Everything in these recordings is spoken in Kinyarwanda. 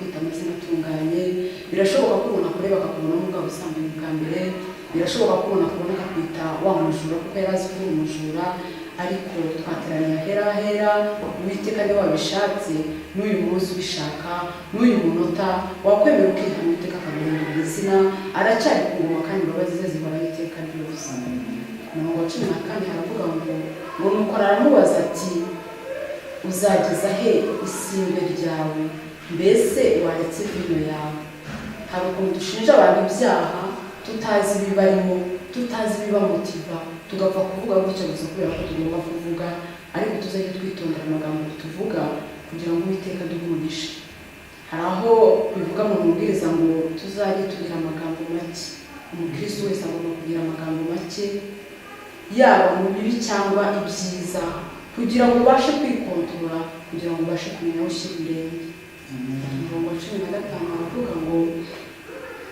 Akakwita amazina atunganye. Birashoboka ko umuntu akureba akakubonamo bwa busambanyi bwa mbere. Birashoboka ko umuntu akubona akakwita wa mujura, kuko yari azi ko uri umujura. Ariko twateraniye ahera ahera. Uwiteka niwe wabishatse, n'uyu munsi ubishaka, n'uyu munota wakwemera ukihana, Uwiteka akaguhindurira izina. Aracyari ku ngoma kandi imbabazi ze zihoraho iteka ryose. Ku murongo wa 14 haravuga ngo nuko aramubaza ati: "Uzageza he isindwe ryawe? Mbese waretse vino yawe?" Hari ukuntu dushinja abantu ibyaha tutazi ibibarimo, tutazi ibibamotiva, tugapfa kuvuga gutya gusa kubera ko tugomba kuvuga. Ariko tuzajye twitondera amagambo tuvuga kugira ngo Uwiteka aduhe umugisha. Hari aho bivuga mu mubwiriza ngo tuzajye tugira amagambo make. Umukristo wese agomba kugira amagambo make, yaba mu bibi cyangwa ibyiza, kugira ngo ubashe kwikontorora, kugira ngo ubashe kumenya aho ushyira ibirenge. Umurongo wa 15 aravuga ngo: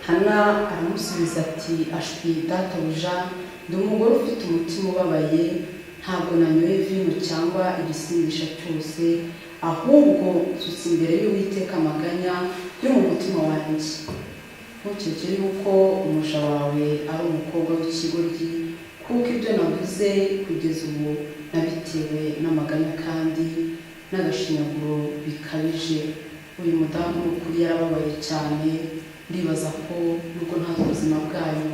Hana aramusubiza ati: "Ashwi databuja, ndi umugore ufite umutima ubabaye. Ntabwo nanyoye vino cyangwa igisindisha cyose, ahubwo nsutse imbere y'Uwiteka amaganya yo mu mutima wanjye. Ntukeke yuko umuja wawe ari umukobwa w'ikigoryi, kuko ibyo navuze kugeza ubu nabitewe n'amaganya kandi n'agashinyaguro bikabije." Uyu mudamu ukuri yarababaye cyane. Ndibaza ko nubwo ntazi ubuzima bwanyu,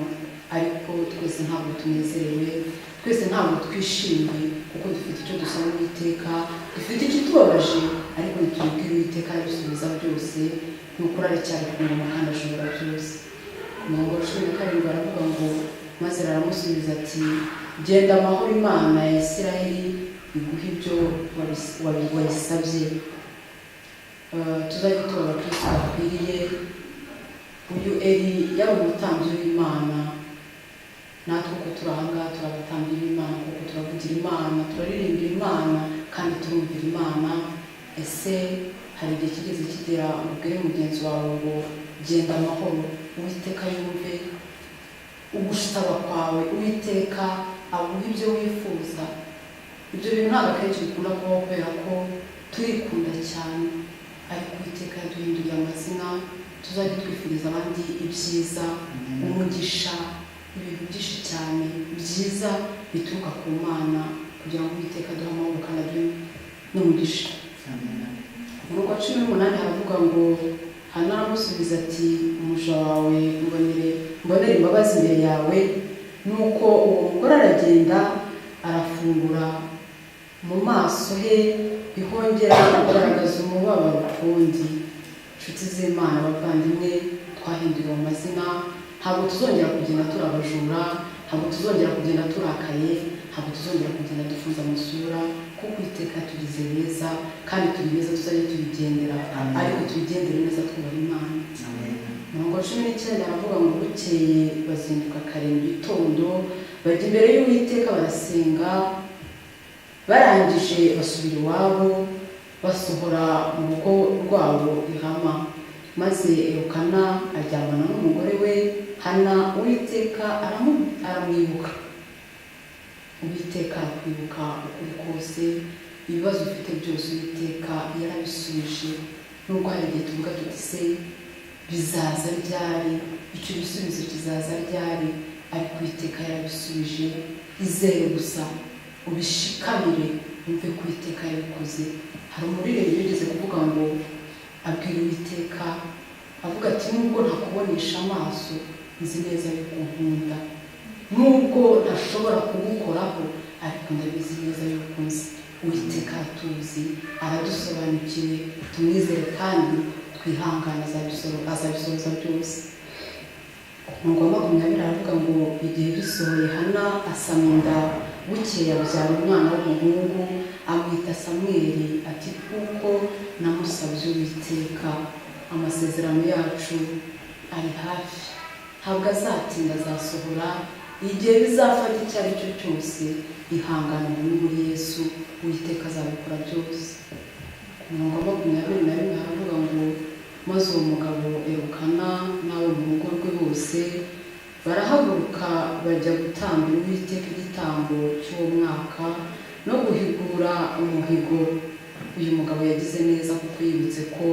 ariko twese ntabwo tunezerewe, twese ntabwo twishimye, kuko dufite icyo dusaba Uwiteka, dufite ikitubabaje, ariko ntitubibwire Uwiteka, arabisubiza byose. Ni ukuri aracyari ku ngoma kandi ashobora byose. Ku murongo wa 17 aravuga ngo: Maze aramusubiza ati: "Genda amahoro, Imana ya Isirayeli iguhe ibyo wayisabye." Tuzajye tuba abakristo bakwiriye. Uyu Eli yari umutambyi w'Imana. Natwe uko turi aha ngaha turi abatambyi b'Imana, kuko turavugira Imana, turaririmbira Imana kandi turumvira Imana. Ese hari igihe kigeze kigera ubwire mugenzi wawe ngo: "Genda amahoro, Uwiteka yumve ugusaba kwawe, Uwiteka aguha ibyo wifuza"? Ibyo bintu ntabwo akenshi bikunda kubaho kubera ko turikunda cyane, ariko Uwiteka yaduhinduriye amazina. Tuzajya twifuriza abandi ibyiza, umugisha, ibintu byinshi cyane byiza bituruka ku Mana, kugira ngo Uwiteka aduhe amahoro kandi aduhe n'umugisha. Umurongo wa 18 haravuga ngo: Hana aramusubiza ati: "Umuja wawe mbonere, mbonere imbabazi imbere yawe." Nuko uwo mugore aragenda, arafungura, mu maso he ntihongera kugaragaza umubabaro ukundi. Inshuti z'Imana, abavandimwe, twahinduriwe amazina. Ntabwo tuzongera kugenda turi abajura, ntabwo tuzongera kugenda turakaye, ntabwo tuzongera kugenda dufunze amasura, kuko Iteka tugize beza kandi turi beza. Tuzajya tubigendera, ariko tubigendere neza twubaha Imana. Umurongo wa 19 aravuga ngo: Bukeye bazinduka kare mu gitondo, bajya imbere y'Uwiteka barasenga. Barangije basubira iwabo, basohora mu rugo rwabo i Rama. Maze Elukana aryamana n'umugore we Hana, Uwiteka aramwibuka. Uwiteka arakwibuka ukuri kose. Ibibazo ufite byose Uwiteka yarabisubije, nubwo hari igihe tuvuga tuti: "Se bizaza ryari? Icyo gisubizo kizaza ryari?" Ariko Uwiteka yarabisubije. Izere gusa, ubishikamire, wumve ko Uwiteka yabikoze. Hari umuririmbyi wigeze kuvuga ngo abwira Uwiteka avuga ati: "Nubwo ntakubonesha amaso, nzi neza yuko unkunda. Nubwo ntashobora kugukoraho, ariko ndabizi neza yuko nzi." Uwiteka aratuzi, aradusobanukiwe. Tumwizere kandi twihangane, azabisohoza byose. Umurongo wa 20 aravuga ngo: Igihe gisohoye, Hana asama inda. Bukeye abyara umwana w'umuhungu, amwita Samweli, ati: "Kuko namusabye Uwiteka." Amasezerano yacu ari hafi, ntabwo azatinda, azasohora igihe bizafata icyo ari cyo cyose. Ihangane muri Yesu, Uwiteka azabikora byose. Ku murongo wa 21 haravuga ngo: Maze uwo mugabo Elukana n'abo mu rugo rwe bose barahaguruka, bajya gutambira Uwiteka igitambo cy'uwo mwaka no guhigura umuhigo. Uyu mugabo yagize neza kuko yibutse ko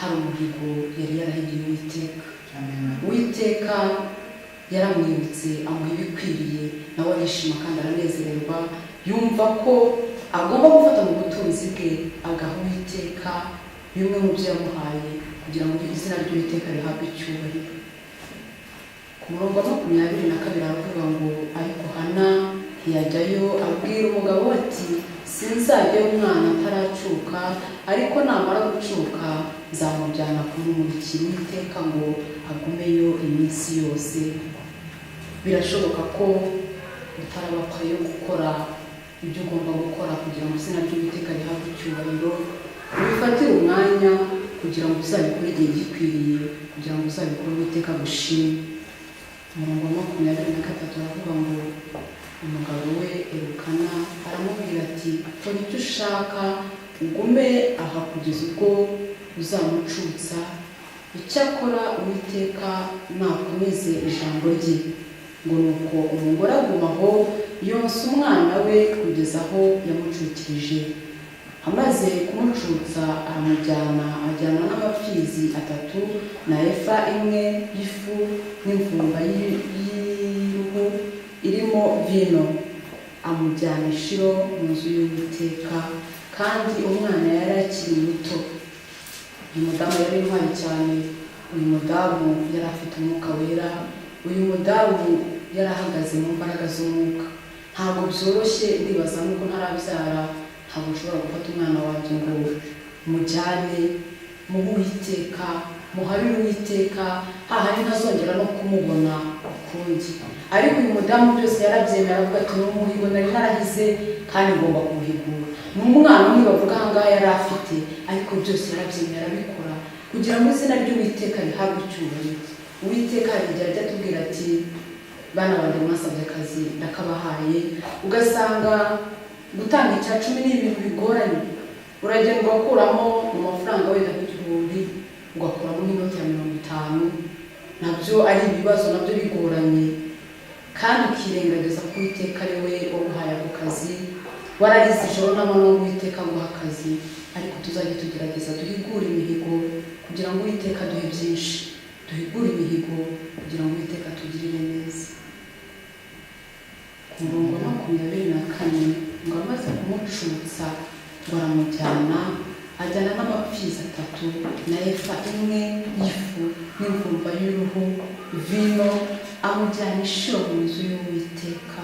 Hari umuhigo yari yarahigiye Uwiteka. Uwiteka yaramwibutse, amuha ibikwiriye, nawe arishima kandi aranezererwa, yumva ko agomba gufata mu butunzi bwe agaha Uwiteka bimwe mu byo yamuhaye, kugira ngo izina ry'Uwiteka rihabwe icyubahiro. Ku murongo wa 22 aravuga ngo: "Ariko Hana ntiyajyayo, abwira umugabo we ati: 'Sinzajyayo umwana ataracuka, ariko namara gucuka nzamujyana kumumurikira Uwiteka ngo agumeyo iminsi yose.'" Birashoboka ko utaraba yo gukora ibyo ugomba gukora kugira ngo izina ry'Uwiteka rihabwe icyubahiro. Wifatire umwanya kugira ngo uzabikore igihe gikwiriye, kugira ngo uzabikore Uwiteka agushime. Umurongo wa 23 aravuga ngo: "Umugabo we Elukana aramubwira ati: 'Kora icyo ushaka, ugume aha kugeza ubwo uzamucutsa. Icyakora Uwiteka nakomeze ijambo rye.' Ngo nuko umugore aguma aho, yonsa umwana we kugeza aho yamucukirije. Amaze kumucutsa aramujyana, ajyana n'amapfizi atatu na efa imwe y'ifu n'imvumba y'uruhu irimo vino, amujyana i Shilo mu nzu y'Uwiteka. Kandi umwana yari akiri muto." Uyu mudamu yari intwari cyane. Uyu mudamu yari afite Umwuka Wera. Uyu mudamu yari ahagaze mu mbaraga z'umwuka. Ntabwo byoroshye, ndibaza, nuko ntarabyara, ntabwo nshobora gufata umwana wanjye ngo mujyane muhe Uwiteka, muharire Uwiteka, hahandi ntazongera no kumubona ukundi. Ariko uyu mudamu byose yarabyemera, aravuga ati: "Ni umuhigo nari narahize kandi ngomba kuwuhigura." Ni umwana umwe bavuga aha ngaha yari afite, ariko byose yarabyemera, arabikora kugira ngo izina ry'Uwiteka rihabwe icyubahiro. Uwiteka hari igihe ajya atubwira ati: "Bana banjye, mwasabye akazi, ndakabahaye." Ugasanga gutanga icya cumi ni ibintu bigoranye. Uragenda ugakuramo mu mafaranga wenda nk'igihumbi, ugakuramo nk'inoti ya 50, nabyo ari ibibazo, nabyo bigoranye, kandi ukirengagiza ko Uwiteka ari we waguhaye ako kazi. Wararize ijoro n'amanywa ngo Uwiteka aguha akazi. Ariko tuzajya tugerageza duhigure imihigo kugira ngo Uwiteka aduhe byinshi, duhigure imihigo kugira ngo Uwiteka atugirire neza. Ku murongo wa 24 ngo: "Amaze kumucutsa ngo aramujyana, ajyana n'amapfizi atatu na efa imwe y'ifu n'imvumba y'uruhu vino, amujyana i Shilo mu nzu y'Uwiteka.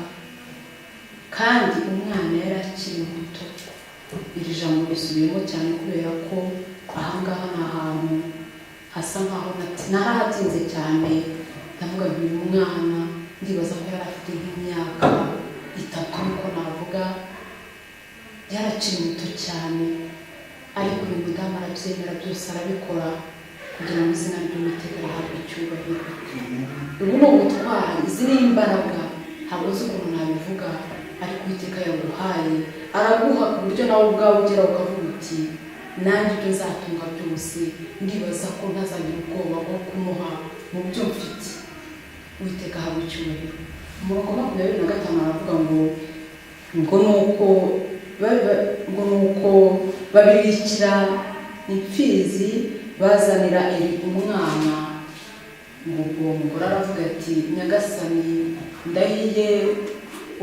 Kandi umwana yari akiri muto." Iri jambo risubiyemo cyane kubera ko ahangaha ni ahantu hasa nkaho narahatinze cyane. Ndavuga ngo uyu mwana ndibaza ko yari afite nk'imyaka 3, niko navuga, yarakiri muto cyane. Ariko uyu mudamu arabyemera, byose arabikora kugira ngo izina ry'Uwiteka rihabwe icyubahiro. Ubu ni ubutwari, izi ni imbaraga, ntabwo uzi ukuntu nabivuga, ariko Uwiteka yaguhaye, araguha ku buryo nawe ubwawe ugera ukavuga uti: "Nanjye ibyo nzatunga byose, ndibaza ko ntazagira ubwoba bwo kumuha mu byo mfite." Uwiteka ahabwa icyubahiro. Umurongo 25 aravuga ngo: "Nuko babibikira imfizi, bazanira Eli umwana." Ngo uwo mugore aravuga ati: "Nyagasani, ndahiye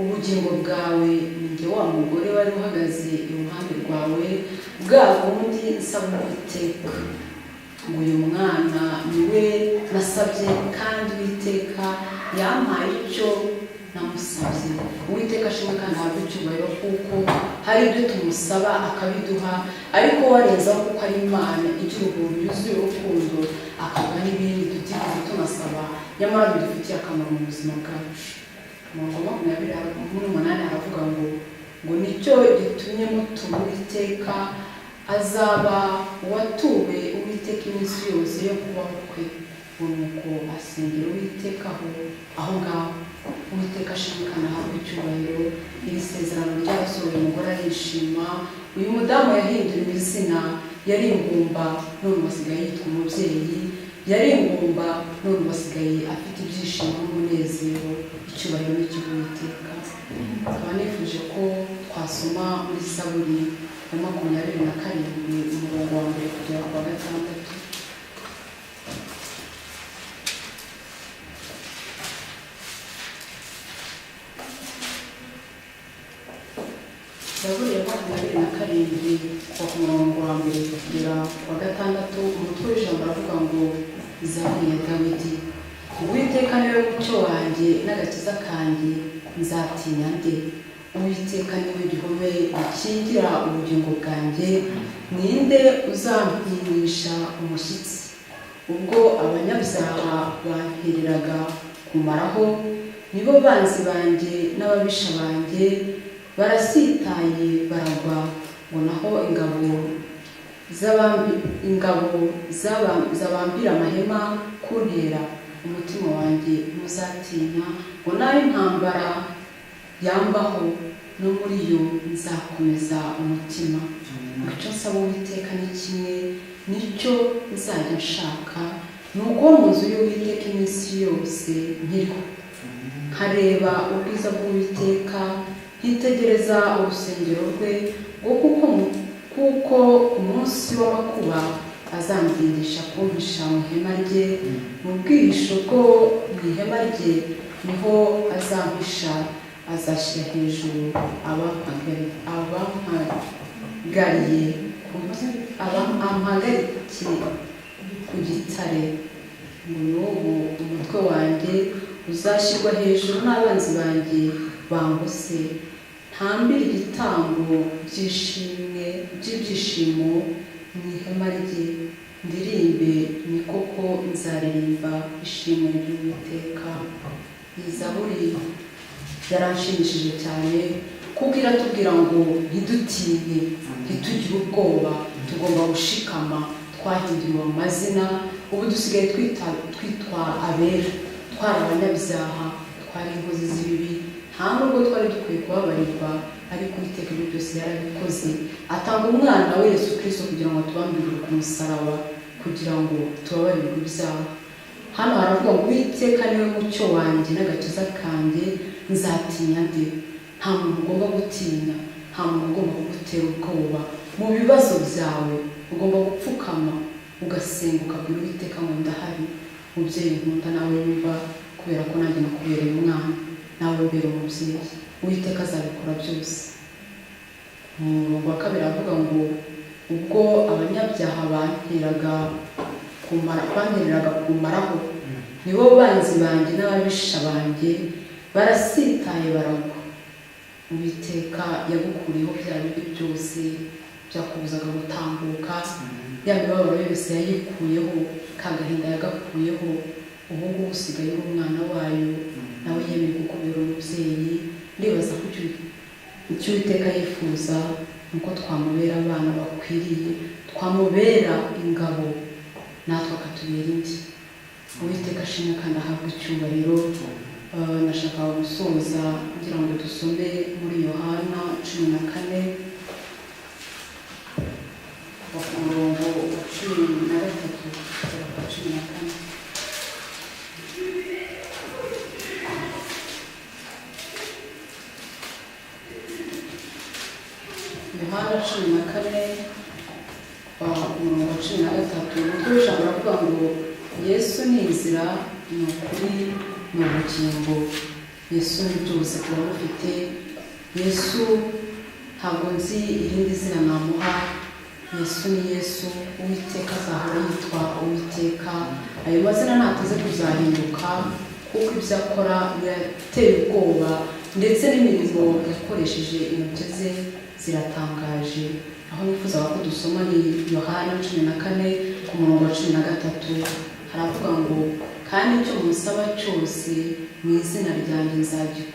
ubugingo bwawe, ni njye wa mugore wari uhagaze iruhande rwawe bwa bundi nsaba Uwiteka. Ngo uyu mwana ni we nasabye, kandi Uwiteka yampaye icyo namusabye." Uwiteka ashimwe kandi ahabwe icyubahiro, kuko hari ibyo tumusaba akabiduha, ariko warenzaho, kuko ari Imana igira ubuntu yuzuye urukundo, akaguha n'ibindi tutigeze tunasaba, nyamara bidufitiye akamaro mu buzima bwacu. Umurongo 28 aravuga ngo: "Nicyo gitumye mutura Uwiteka, azaba uwatuwe Uwiteka iminsi yose yo kubaho kwe." Ngo nuko asengera Uwiteka aho ngaho. Uwiteka ashimwe kandi ahabwe icyubahiro. Iri sezerano ryarasohoye, umugore arishima. Uyu mudamu yahinduriwe izina. Yari ingumba, none ubu asigaye yitwa umubyeyi. Yari ingumba, none ubu asigaye afite ibyishimo n'umunezero. Icyubahiro n'icy'Uwiteka. Nkaba nifuje ko twasoma muri Zaburi ya 27, umurongo wa mbere kugera ku wa gatandatu. Zaburi ya 27 kuva ku murongo wa mbere kugera ku wa gatandatu, umutwe w'ijambo aravuga ngo: Zaburi ya Dawidi. Uwiteka niwe mucyo wanjye n'agakiza kanjye, nzatinya nde? Uwiteka niwe gihome gikingira ubugingo bwanjye, ninde uzampinisha umushyitsi? Ubwo abanyabyaha bantereraga kumaraho, nibo banzi banjye n'ababisha banjye, barasitaye baragwa. Ngo naho ingabo zabambira amahema kuntera, umutima wanjye ntuzatinya. Ngo naho intambara yambaho, no muri yo nzakomeza umutima. Ngo icyo nsaba Uwiteka ni kimwe, nicyo nzajya nshaka, ni ukuba mu nzu y'Uwiteka iminsi yose nkiriho, nkareba ubwiza bw'Uwiteka, nkitegereza urusengero rwe. Ngo kuko ku munsi w'amakuba azandindisha kumpisha mu ihema rye, mu bwihisho bwo mu ihema rye niho azampisha, azashyira hejuru abampagariye ampagarikiye ku gitare. Ngo n'ubu umutwe wanjye uzashyirwa hejuru n'abanzi banjye bangose. Ntambire igitambo by'ishimwe, by'ibyishimo mu ihema rye, ndirimbe, ni koko nzaririmba ishimwe ry'Uwiteka. Iyi zaburi yaranshimishije cyane kuko iratubwira ngo ntidutinye, ntitugire ubwoba, tugomba gushikama. Twahinduriwe amazina, ubu dusigaye twitwa abera. Twari abanyabyaha, twari inkozi z'ibibi, nta nubwo twari dukwiye kubabarirwa, ariko Uwiteka ibyo byose yarabikoze, atanga umwana we Yesu Kirisito kugira ngo atubambirire ku musaraba, kugira ngo tubabarirwe ibyaha. Hano haravuga ngo: "Uwiteka niwe mucyo wanjye n'agakiza kanjye, nzatinya nde?" Nta muntu ugomba gutinya, nta muntu ugomba kugutera ubwoba. Mu bibazo byawe ugomba gupfukama, ugasenga, ukabwira Uwiteka ngo: "Ndahari mubyeyi nkunda, nawe wumva, kubera ko nanjye nakubereye umwana, nawe mbere umubyeyi." Uwiteka azabikora byose. Mu murongo wa kabiri avuga ngo: "Ubwo abanyabyaha bantereraga kumaraho, nibo banzi banjye n'ababisha banjye, barasitaye baragwa." Uwiteka yagukuriyeho bya bibi byose byakubuzaga gutambuka, ya mibabaro yose yayikuyeho, ka gahinda yagakuyeho. Ubu ngubu usigaye uri umwana wayo, nawe yemeye kukubera umubyeyi. Ndibaza ko icyo Uwiteka yifuza ni uko twamubera abana bakwiriye, twamubera ingabo, natwe akatubera indi. Uwiteka ashimwe kandi ahabwe icyubahiro. Nashakaga gusoza ngira ngo dusome muri Yohana 14 kuva ku murongo wa 13 kugera ku wa 14. Yohana 14 kuva ku murongo wa 13, umutwe w'ijambo uravuga ngo: "Yesu ni inzira, ni ukuri, ni ubugingo." Yesu ni byose ku bamufite. Yesu, ntabwo nzi irindi zina namuha. Yesu ni Yesu. Uwiteka azahora yitwa Uwiteka. Ayo mazina ntateze kuzahinduka, kuko ibyo akora birateye ubwoba, ndetse n'imirimo yakoresheje intoki ze ziratangaje. Aho nifuzaga ko dusoma ni Yohana 14 ku murongo wa 13. Haravuga ngo: "Kandi icyo musaba cyose mu izina ryanjye nzagikora."